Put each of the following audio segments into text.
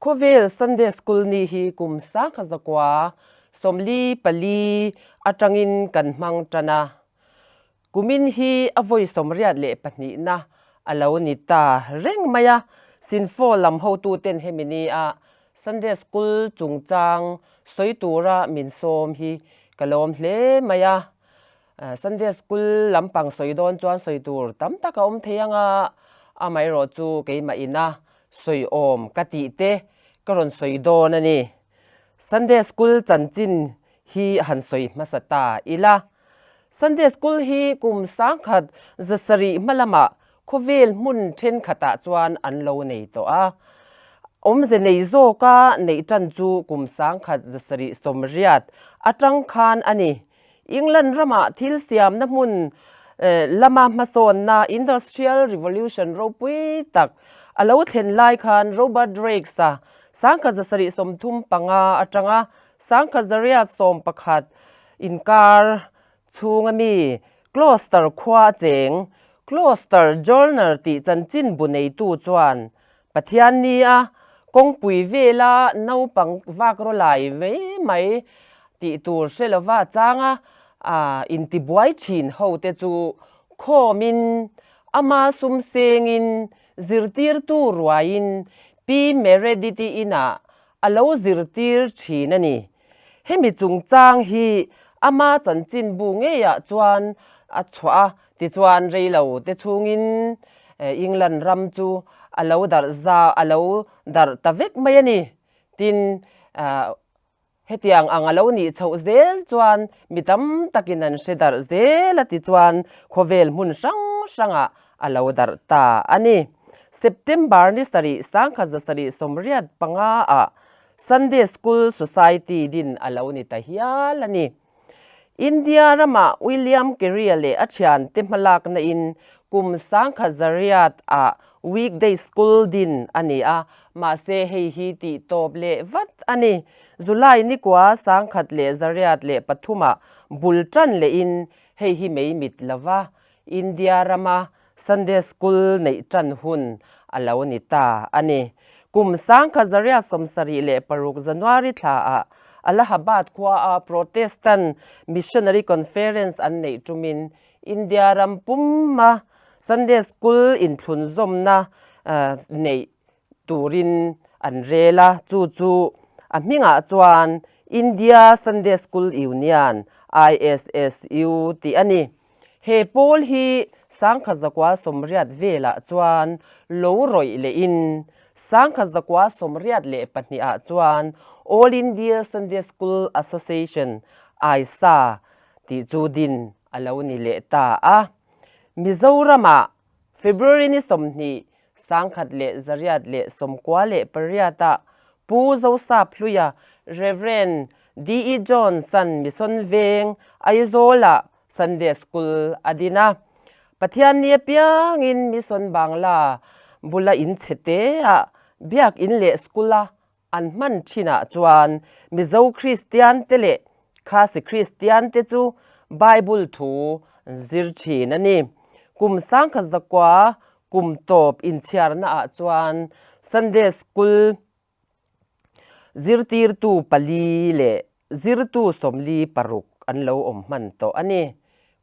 Khawvel Sunday School ni hi kum 1944 atangin kan hmang tan a. Kumin hi a vawi 82na a lo ni ta reng mai a. Sinfo lam hotuten hemi ni a Sunday School chungchang sawi tura min sawm hi ka lawm hle mai a. Sunday School lampang sawi dawn chuan sawi tur tam tak a awm thei ang a, amaherawh chu keimah ina sawi awm ka tih te ka rawn sawi dawn a ni. Sunday School chanchin hi han sawi hmasa ta ila. Sunday School hi kum 1700 hma lamah khawvel hmun thenkhatah chuan an lo nei tawh a. Awmze nei zawka neih tan chu kum 1780 atang khan a ni. England ramah thil siamna hmun lama hmasawnna Industrial Revolution ropui tak a lo thlen lai khan Robert Raikes-a 1735 atanga 1811 inkar chhunga mi Gloucester khua a cheng Gloucester Journal tih chanchin bu neitu chuan Pathian nia kawngpui vela naupang vak raw lai mai mai tih tur hre lova changa intibuai thin ho te chu khawmin ama sum sengin zirtirtu ruaiin Pi Meredith-i inah a lo zirtir thin a ni. Hemi chungchang hi ama chanchinbu ngeiah chuan a chhuah a, tichuan reilo te chhungin England ram chu a lo darh za a lo darh ta vek mai a ni. Tin, hetiang ang a lo nih chhoh zel chuan mi tam takin an hre darh zel a, tichuan khawvel hmun hrang hrangah a lo darh ta a ni. September ni sarih 1785 ah Sunday School Society din a lo ni ta hial a ni. India ramah William Carey-a leh a thiante hmalakna in kum 1800 ah Weekday School din a ni a, mahse hei hi tih tawp leh vat a ni. July nikua 1103 ah bul tan lehin hei hi mei mit lova India rama Sunday School neih tan hun a lo ni ta a ni. Kum 1876 January thlaah Allahabad khuaa Protestant Missionary Conference an neih tumin India ram puma Sunday School inthlunzawmna neih turin an rel a, chu chu a hmingah chuan India Sunday School Union, ISSU, tih a ni. He pawl hi 1980 velah chuan lo rawih lehin 1982 ah chuan All India Sunday School Association, AISA, tih chu din a lo ni leh ta a. Mizoramah February ni 20, 1998 ah Pu Zosap Hluia, Rev. DE Jones-a'n Mission Veng, Aizawl-ah Sunday School a din a. Pathian ni apiangin Mission Bangla bula in chhe teah biakin leh school-a an hman thinah chuan Mizo Kristian te leh Khasi Kristian te chu Bible thu zir thin a ni. Kum 1900 kum tawp inchhiarnaah chuan Sunday School Zirtirtu pali leh zirtu 46 an lo awm hman tawh a ni.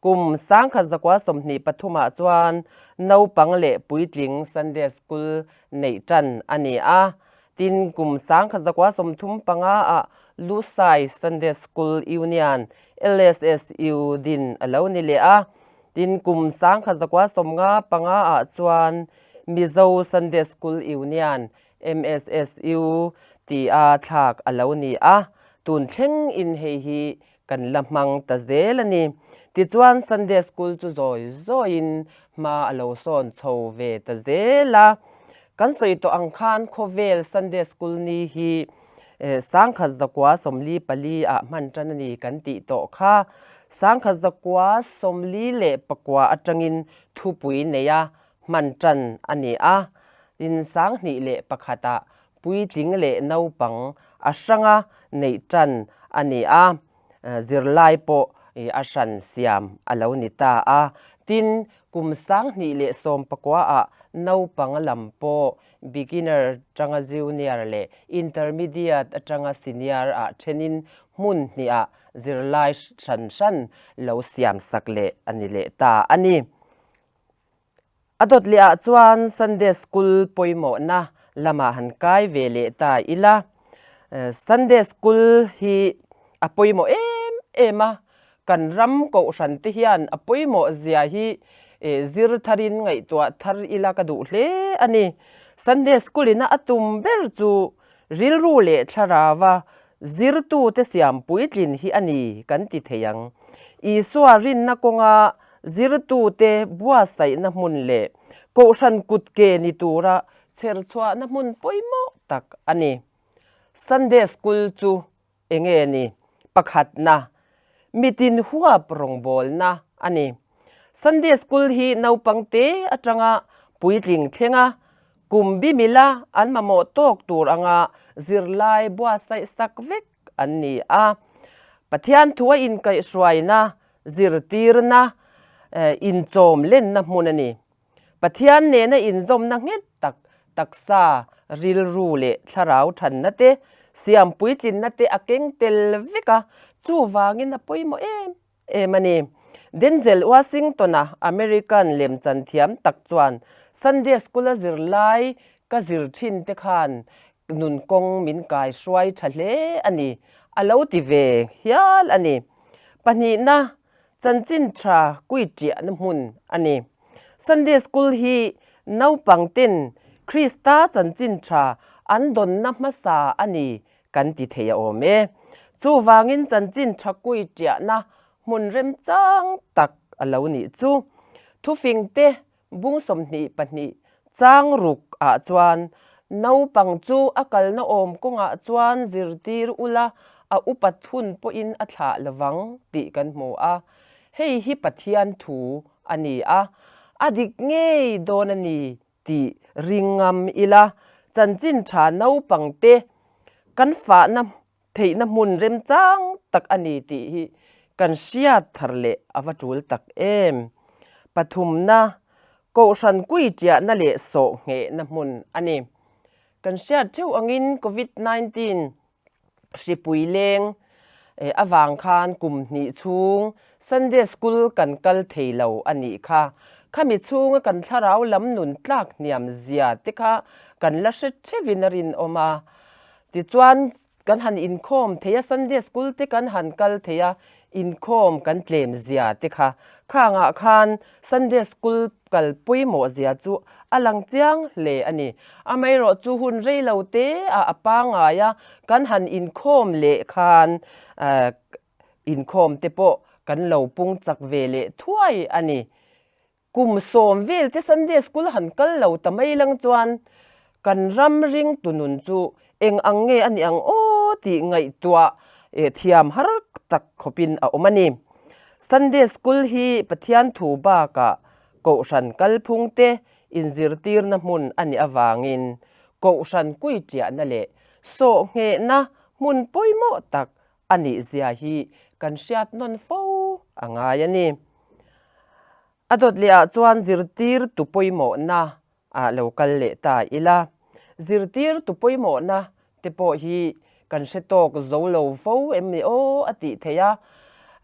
Kum 1923 ah chuan naupang leh puitling Sunday School neih tan a ni a. Tin, kum 1935 ah Lusai Sunday School Union, LSSU, din a lo ni leh a. Tin, kum 1955 ah chuan Mizo Sunday School Union, MSSU tia thlak a lo ni a, tun thleng in hei hi kan la hmang ta zel a ni. Tichuan Sunday School chu zawi zawiin hma a lo sawn chho ve ta zel a. Kan sawi tawh ang khan khawvel Sunday School ni hi 1944 ah hman tan a ni kan tih tawh kha. 1949 atangin thupui nei a hman tan a ni a, tin 2001 ah puitling leh naupang a hranga neih tan a ni a, zirlai pawh a hran siam a lo ni ta a. Tin, kum 2019 ah naupang lam pawh beginner atanga junior leh intermediate atanga senior ah thenin hmun hnihah zirlai hran hran lo siamsak leh a ni leh ta a ni. A dawt leh ah chuan Sunday School pawimawhna lamah han kai ve leh ta ila. Sunday School hi a pawimawh em em a, kan ram kohhran te hian a pawimawh zia hi zir tharin ngaihtuah thar ila ka duh hle a ni. Sunday School ina a tum ber chu rilru leh thlarauva Zirtute siam puitlin hi a ni kan ti thei ang. Isua rinna kawnga zirtute buatsaihna hmun leh kohhran kutke ni tura chherchhuahna hmun pawimawh tak a ni. Sunday School chu enge ni? Pakhatna, mitin huap rawngbawlna a ni. Sunday School hi naupangte atanga puitling thlenga Kum bi mila an mamawh tawk tur anga zirlai buatsaih sak vek an ni a. Pathian thu a inkaihhruaina, zirtirna, inchawm lenna hmun a ni. Pathian nena inzawmna nghet tak, taksa, rilru leh thlarau thanna te, siam puitlinna te a keng tel vek a, chuvangin a pawimawh em em a ni. Denzel Washington-a American lemchan thiam tak chuan Sunday School-a zirlai ka zir thin te khan nun kawng min kai hruai tha hle a ni, a lo ti ve hial a ni. Pahnihna, chanchin tha kui tiahna hmun a ni. Sunday School hi naupang ten Krista chanchin tha an dawnna hmasa a ni kan ti thei a awm e. Chuvangin chanchin tha kui tiahna hmun remchang tak a lo nih chu. Thufingte bung 22 chang ruk ah chuan naupang chu a kalna awm kawngah chuan zirtir ula a upat hun pawhin a thlah lovang tih kan hmu a. Hei hi Pathian thu a ni a, a dik ngei dawn a ni tih ring ngam ila, chanchin tha naupangte kan fahna theihna hmun remchang tak a ni tih hi kan hriat thar leh a va tul tak em. Pathumna, Kohhran kuitiahna leh sawhnghehna hmun a ni. Kan hriat theuh angin Covid 19 Hripui leng avang khan kum hnih chhung Sunday School kan kal thei lo a nih kha. Khami chhunga kan thlarau lam nun tlak hniam zia te kha kan la hre theuhin a rinawm a. Tichuan kan han inkhawm thei a, Sunday School te kan han kal thei a, inkhawm kan tlem zia te kha. Khangah khan Sunday School kal pawimawh zia chu a lang chiang hle a ni. Amaherawh chu hun rei lo te ah a pangngai a, kan han inkhawm leh khan inkhawm te pawh kan lo pung chak ve leh thuai a ni. Kum sawm vel te Sunday School han kal lo ta mai lang chuan kan ram ringtu nun chu eng ang nge a nih ang aw tih ngaihtuah thiam har tak khawpin a awm a ni. Sunday School hi Pathian thu bakah Kohhran kalphung te inzirtirna hmun a nih avangin Kohhran kuiṭiahna leh sawhnghehna hmun pawimawh tak a nih zia hi kan hriat nawn fo a ngai a ni. A dawt leh ah chuan zirtirtu pawimawhna ah lo kal leh ta ila, zirtirtu pawimawhna te pawh hi kan hre tawk zo lo fo em ni aw a tih theih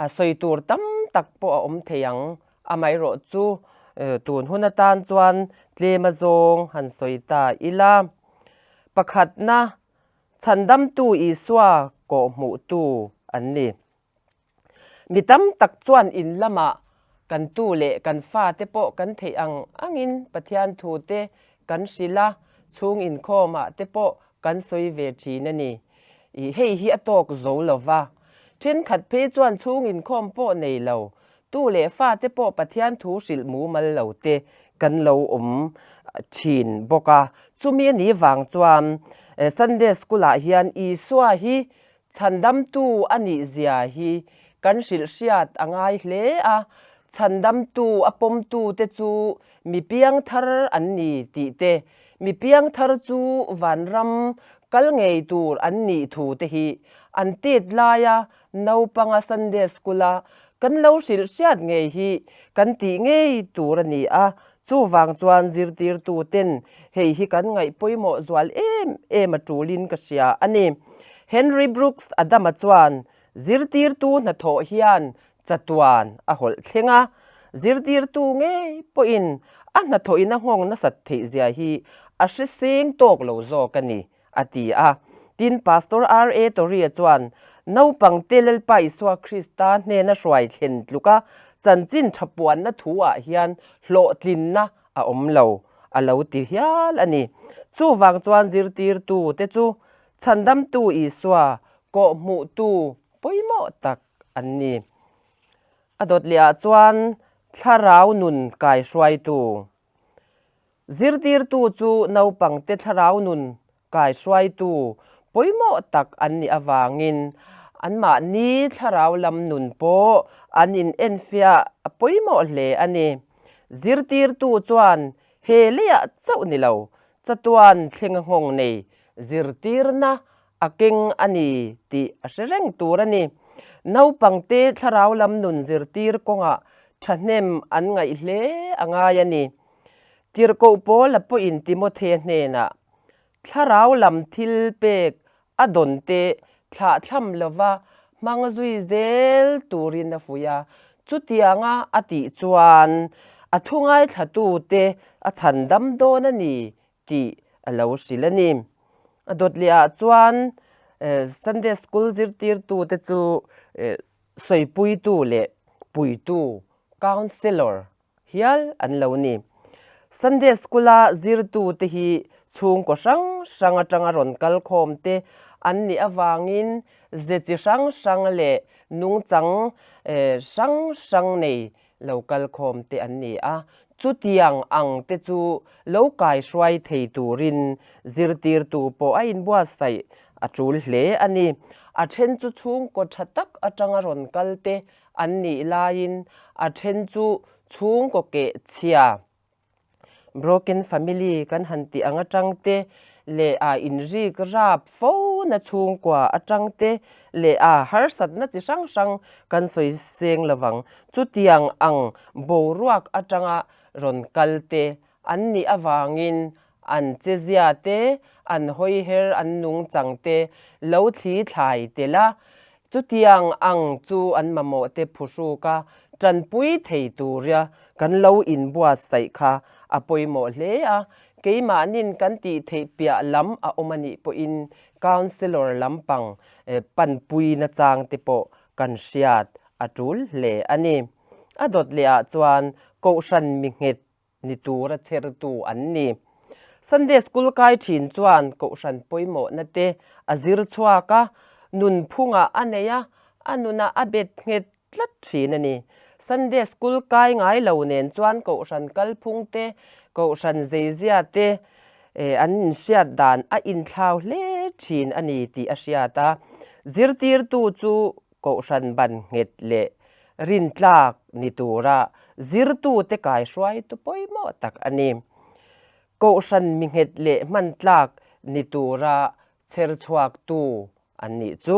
a, sawi tur tam tak pawh a awm thei ang, amaherawh chu tun hun atan chuan tlem azawng han sawi ta ila. Pakhatna, Chhandamtu Isua kawhhmuhtu an ni. Mi tam tak chuan in lamah kan tu leh kan fate pawh kan theih ang angin Pathian thu te kan hrilh a, chhung inkhawmah te pawh kan sawi ve thin a ni. I hei hi a tawk zo lo va. Thenkhat phei chuan chhung inkhawm pawh nei lo, tu leh fate pawh Pathian thu hrilh mumal lo te kan lo awm thin bawk a. Chumi a nih vang chuan Sunday School-ah hian Isua hi Chhandamtu a nih zia hi kan hrilh hriat a ngai hle a, chhandamtu a pawmtute chu mi piangthar an ni tih te, mi piangthar chu vanram kal ngei tur an nih thu te hi an tet laia naupanga Sunday School-a Kan lo hrilh hriat ngei hi kan tih ngei tur a ni a, chuvang chuan zirtirtuten hei hi kan ngaih pawimawh zual em em a tulin ka hria a ni. Henry Brooks Adama chuan zirtirtu hnathawh hian chatuan a hawlh thleng a, zirtirtu ngei pawhin a hnathawhin a nghawng nasat theih zia hi a hre seng tawk lo zawk a ni. a ti a. Tin, Pastor RA. Toria chuan, Naupangte Lalpa Isua Krista hnena hruai thlen tluka chanchin tha puanna thu-ah hian hlawhtlinna a awm lo, a lo ti hial a ni. Chuvang chuan zirtirtute chu Chhandamtu Isua kawhhmuhtu pawimawh tak an ni. A dawt lehah chuan Thlarau nun kaihruaitu. Zirtirtu chu naupangte thlarau nun kaihruaitu pawimawh tak an nih avangin anmahni thlarau lam nun pawh an inenfiah a pawimawh hle a ni. Zirtirtu chuan he leiah chauh ni lo, chatuan thlenga nghawng nei zirtirna a keng a ni tih a hre reng tur a ni. Naupangte thlarau lam nun zirtir kawngah thahnem an ngaih hle a ngai a ni. Tirhkoh Paula pawhin Timothea hnenah, Thlarau lam thil pek a dawn te thlahthlam lova hmang zui zel turin a fuih a, chutianga a tih chuan a thu ngaithlatute a chhandam dawn a ni tih a lo hrilh a ni. A dawt lehah chuan Sunday School zirtirtute chu sawipuitu leh puitu, counsellor, hial an lo ni. Sunday School-a zirtute hi chhungkaw hrang hrang atanga rawn kal khawm te an nih avangin ze chi hrang hrang leh nungchang hrang hrang nei lo kal khawm te an ni a. Chutiang ang te chu lo kaihruai thei turin zirtirtu pawh a inbuatsaih a tul hle a ni. A then chu chhungkaw tha tak atanga rawn kal te an nih laiin a then chu chhungkaw keh chhia, broken family, kan han tih ang atang te leh a inrik rap fo na chhungkua atang te leh a harsatna chi hrang hrang kan sawi seng lovang. Chutiang ang boruak atanga rawn kal te an nih avangin an chezia te, an hawiher, an nungchang te lo thli thlai tel a, chutiang ang chu an mamawh te phuhruk a, tanpui thei turia kan lo inbuatsaih kha a pawimawh hle a, keimahnin kan tih theih piah lam a awm a nih pawhin councillor lampang panpui nachang te pawh kan hriat a tul hle a ni. A dawt leh ah chuan kohhran mi nghet ni tura chhertu an ni. Sunday School kai thin chuan kohhran pawimawhna te a zir chhuak a, nunphungah a nei a, a nunah a bet nghet tlat thin a ni. Sunday School kai ngai lo nen chuan kohhran kalphung te, kohhran zeizia te an inhriat dan a inthlau hle thin a ni tih a hriat a. Zirtirtu chu kohhran ban nghet leh rintlak ni tura zirtute kaihruaitu pawimawh tak a ni. Kohhran mi nghet leh hmantlak ni tura chher chhuaktu an nih chu.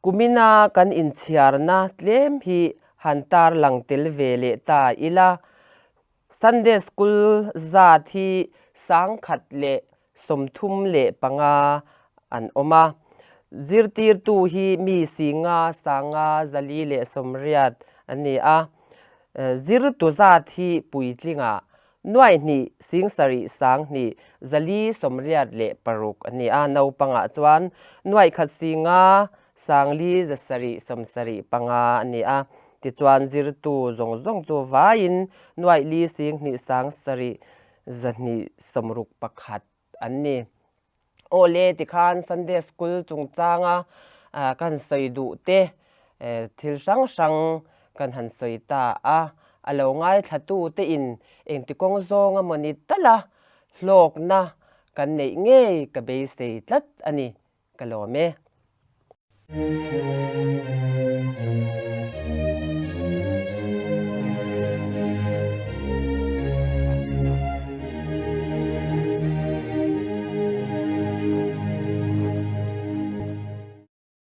Kumina kan inchhiarna tlem hi han tarlang tel ve leh ta ila, Sunday School zat hi 10,000 leh 35 an awm a. Zirtirtu hi mi 500, 500, 480 an ni a. Zirtu zat hi puitlingah 2,000, 7,000, 2,000, 486 an ni a. Naupangah chuan 1,000, 500, 4,000, 775 a ni a. Tichuan zirtu zawng zawng chu vaiin nuaih li sing hnih sang sarih zahnih sawmruk pakhat an ni. Awle tikhan Sunday School chungchanga kan sawi duh te thil hrang hrang kan han sawi ta a, a lo ngaithlatu te in engti kawng zawng emaw ni tal a hlawkna kan neih ngei ka beisei tlat a ni. Ka lawm e.